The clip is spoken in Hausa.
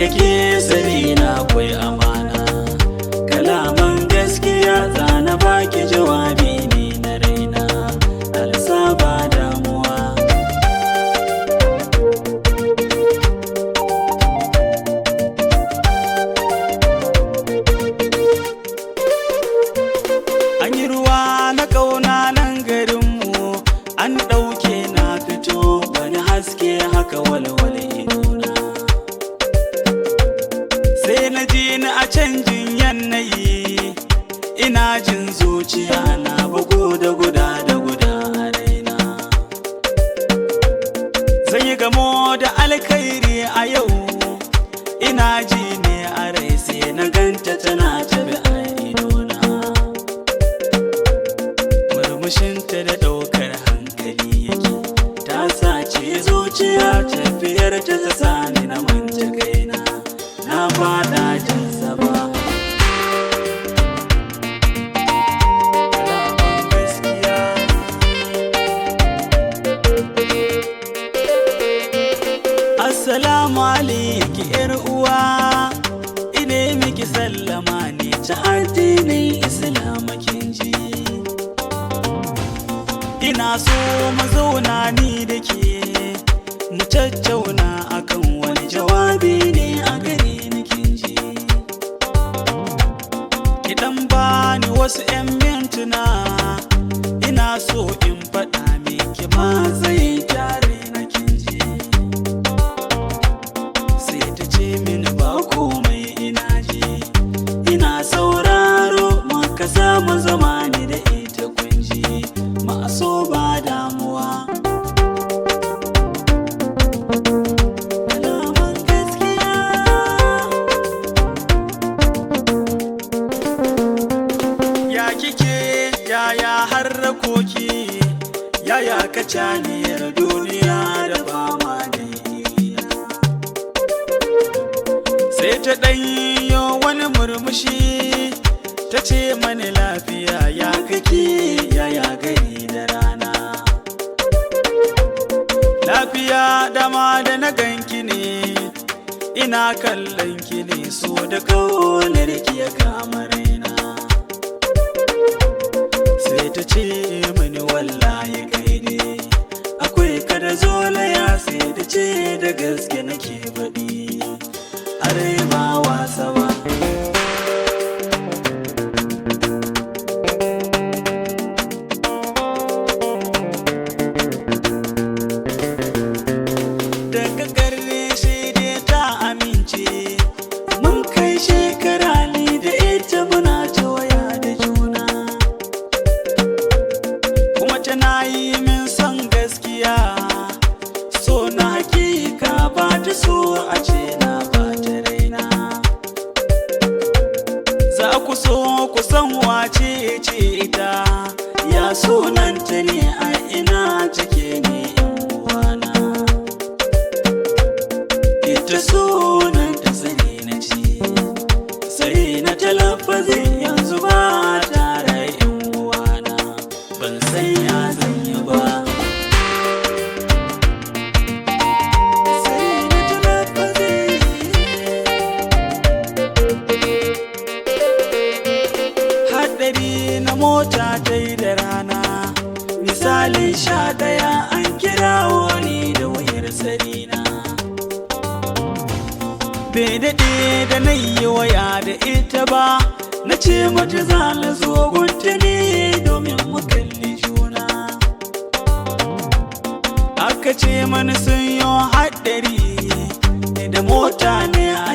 da ke sani na akwai amana. Kalaman gaskiya zana baki, jawabi ne na raina, alsaba damuwa. An yi ruwa na ƙauna nan garinmu, an ɗauke na fito, wani haske haka walwale idona. Sai na ji ni a canjin yanayi, ina jin zuciya na bugu da guda da guda a raina. Zan yi gamo da alkhairi a yau, ina ji ne a rai, sai na ganta tana tabi a idona. Murmushinta da ɗaukar hankali yake, ta sace zuciya, tafiyar ta ta sani na manta kaina, na fada jazzaba. Kalaman gaskiya. Assalamu alaiki yar uwa, ine miki sallama ne ta addinin Islam kin ji. Ina so mu zauna ni da ke, mu tattauna akan wani jawabi ne a gare ni kin ji. Ki dan bani wasu 'yan mintuna, ina so in faɗa miki matsayin tare na kin ji. Sai ta ce mini ba komai, ina ji, ina sauraro. Muka samu zama ni da ita kunji maso ba damuwa. Kalaman gaskiya. Ya kike, yaya harrakoki, yaya kacaniyar duniya da fama da irina? Sai ta ɗanyo wani murmushi, ta ce mani lafiya, ya kake, yaya gari da rana? Lafiya dama da na ganki ne, ina kallon ki ne, so da kaunar ki ya kama raina. Sai ta ce mani wallahi kai ne akwai ka da zolaya. Sai ta ce da gaske nake faɗi, arai ba wasa ba. Daga ƙarshe dai ta amince, mun kai shekara ni da ita muna ta waya da juna, kuma tana yi min son gaskiya, so na hakika, ba ta so a ce na ba ta raina. Za ku so ku san wace ce ita, ya sunanta ne, a ina take ne, yan uwana? Ita sunanta sani na ce, sai na talafazin yanzu ba tare yan uwana, ban san ya zan yi ba. Sai na talafazin. Haɗari na mota ta yi da rana, misalin 11, an kira wani da wayar sarina. Bai daɗe da na yi waya da ita ba, na ce mata za na zo gunta ne domin mu kalli juna. Aka ce mani sun yi haɗari da mota ne a